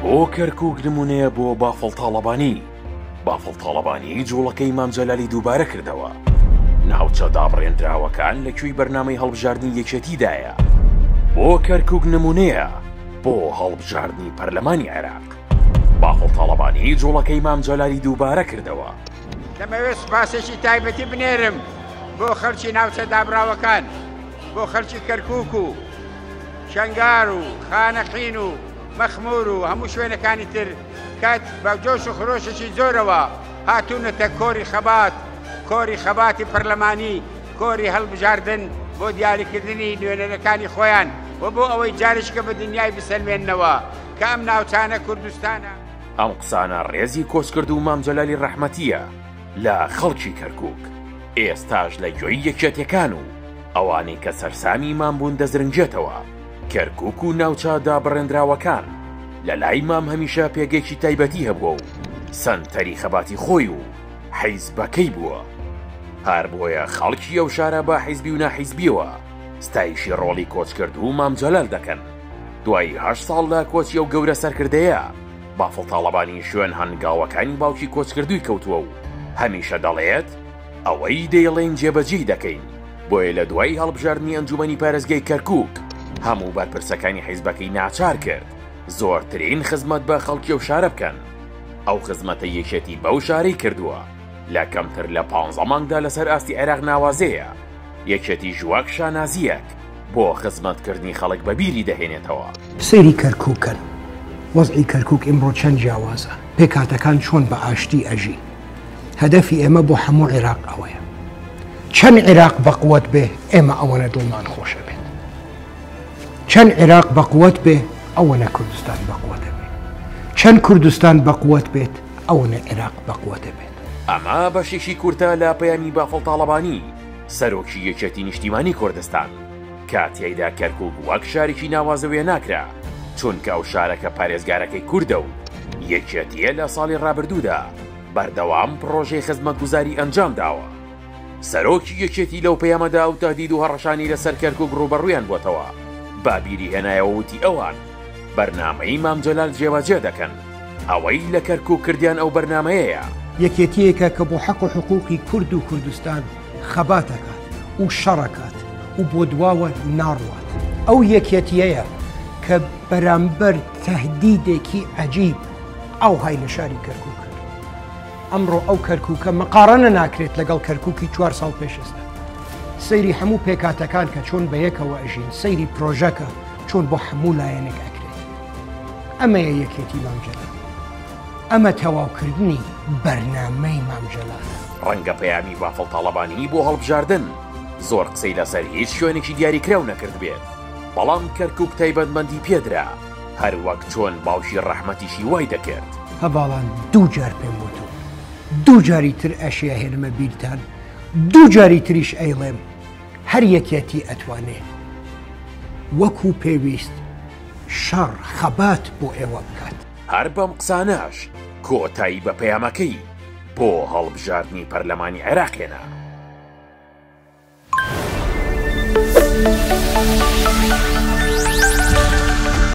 بۆ کەرکوک نمونەیە بۆ بافڵ تاڵەبانی. بافڵ تاڵەبانی جوڵەکەی مام جەلالی دووبارە کردەوە. ناوچە دابڕێندراوەکان لە کوێی بەرنامەی هەڵبژاردنی یەکێتیدایە؟ بۆ کەرکوک نمونەیە بۆ هەڵبژاردنی پەرلەمانی عێراق. بافڵ تاڵەبانی جوڵەکەی مام جەلالی دووبارە کردەوە. دەمەوێت سوپاسێکی تایبەتی بنێرم بۆ خەڵکی ناوچە دابڕاوەکان، بۆ خەڵکی کەرکوک و شەنگار و خانەقین و مەخمور و هەموو شوێنەکانی تر کە بە جۆش و خرۆشێکی زۆرەوە هاتوونەتە کۆری خەبات، کۆری خەباتی پەرلەمانی، کۆری هەڵبژاردن بۆ دیاریکردنی نوێنەرەکانی خۆیان و بۆ ئەوەی جارێکیکە بە دنیای بسەلمێننەوە کە ئەم ناوچانە کوردستانە. ئەم قسانە ڕێزی کۆچکردوو مام جەلالی ڕەحمەتییە لە خەڵکی کەرکوک، ئێستاش لە گوێی یەکێتیەکان و ئەوانەی کە سەرسامی مام بوون دەزرنگێتەوە، کەرکوک و ناوچە دابڕێندراوەکان لە لای مام هەمیشە پێگەیەکی تایبەتی هەبووە و سەنتەری خەباتی خۆی و حیزبەکەی بووە. هەر بۆیە خەڵکی ئەو شارە بە حیزبی و ناحیزبیەوە ستایشی ڕۆڵی کۆچکردوو مام جەلال دەکەن. دوای هەشت ساڵ لە کۆچی ئەو گەورە سەرکردەیە، بافڵ تاڵەبانی شوێن هەنگاوەکانی باوکی کۆچکردووی کەوتووە و هەمیشە دەڵێت، ئەوەی دەیڵێین جێبەجێی دەکەین، بۆیە لە دوای هەڵبژاردنی ئەنجومەنی پارێزگای کەرکوک هەموو بەرپرسەکانی حیزبەکەی ناچار کرد زۆرترین خزمەت بە خەڵکی ئەو شارە بکەن. ئەو خزمەتەی یەکێتی بەو شارەی کردووە لە کەمتر لە پانزە مانگدا لەسەر ئاستی عێراق ناوازەیە، یەکێتیش وەک شانازییەک بۆ خزمەتکردنی خەڵک بەبیری دەهێنێتەوە. سەیری کەرکوک کەن، وەزعی کەرکوک ئیمڕۆ چەند جیاوازە، پێکهاتەکان چۆن بە ئاشتی ئەژین. هەدەفی ئێمە بۆ هەموو عێراق ئەوەیە. چەند عێراق بەقوەت بێ ئێمە ئەوەنە دڵمان خۆش ئەبێت. چەند عێراق بەقوەت بێ ئەوەنە کوردستان بەقوەت ئەبێت. چەند کوردستان بەقوەت بێت ئەوەنە عێراق بەقوەت ئەبێت. ئەمە بەشێکی کورتە لە پەیامی بافڵ تاڵەبانی، سەرۆکی یەکێتی نیشتیمانی کوردستان، کە تیایدا کەرکوک وەک شارێکی ناوازە وێناکرا، چونکە ئەو شارە کە پارێزگارەکەی کوردە و یەکێتییە لە ساڵی ڕابردوودا بەردەوام پڕۆژەی خزمەتگوزاری ئەنجامداوە. سەرۆکی یەکێتی لەو پەیامەدا ئەو تەهدید و هەڕەشانەی لەسەر کەرکوک ڕووبەڕوویان بۆتەوە بە بیری هێنایەوە وتی ئەوان بەرنامەی مام جەلال جێبەجێ دەکەن، ئەوەی لە کەرکوک کردیان ئەو بەرنامەیەیە. یەکێتییەکە کە بۆ حەق و حقوقی کورد و کوردستان خەبات ئەکات و شەڕ ئەکات و بۆ دواوە ناڕوات. ئەو یەکێتییەیە کە بەرامبەر تەهدیدێکی عەجیب ئاوهای لە شاری کەرکوک کرد. ئەمڕۆ ئەو کەرکوکە مقاڕەنە ناکرێت لەگەڵ کەرکوکی چوار ساڵ پێش ئێستا. سەیری هەموو پێکهاتەکان کە چۆن بەیەکەوە ئەژین، سەیری پرۆژەکە چۆن بۆ هەموو لایەنێک ئەکرێت. ئەمەیە یەکێتی مام جەلال. ئەمە تەواوکردنی بەرنامەی مام جەلالە. ڕەنگە پەیامی بافڵ تاڵەبانی بۆ هەڵبژاردن زۆر قسەی لەسەر هیچ شوێنێکی دیاریکراو نەکردبێت، بەڵام کەرکوک تایبەتمەندی پێدرا، هەروەک چۆن باوکی ڕەحمەتیشی وای دەکرد. هەڤاڵان دوو جار پێم وتوون، دوو جاری تر ئەشیئەهێنمە بیرتان، دوو جاری تریش ئەیڵێم، هەر یەکێتی ئەتوانێ وەکوو پێویست شەڕ، خەبات بۆ ئێوە بکات. هەر بەم قسانەش کۆتایی بە پەیامەکەی بۆ هەڵبژاردنی پەرلەمانی عێراق هێنا.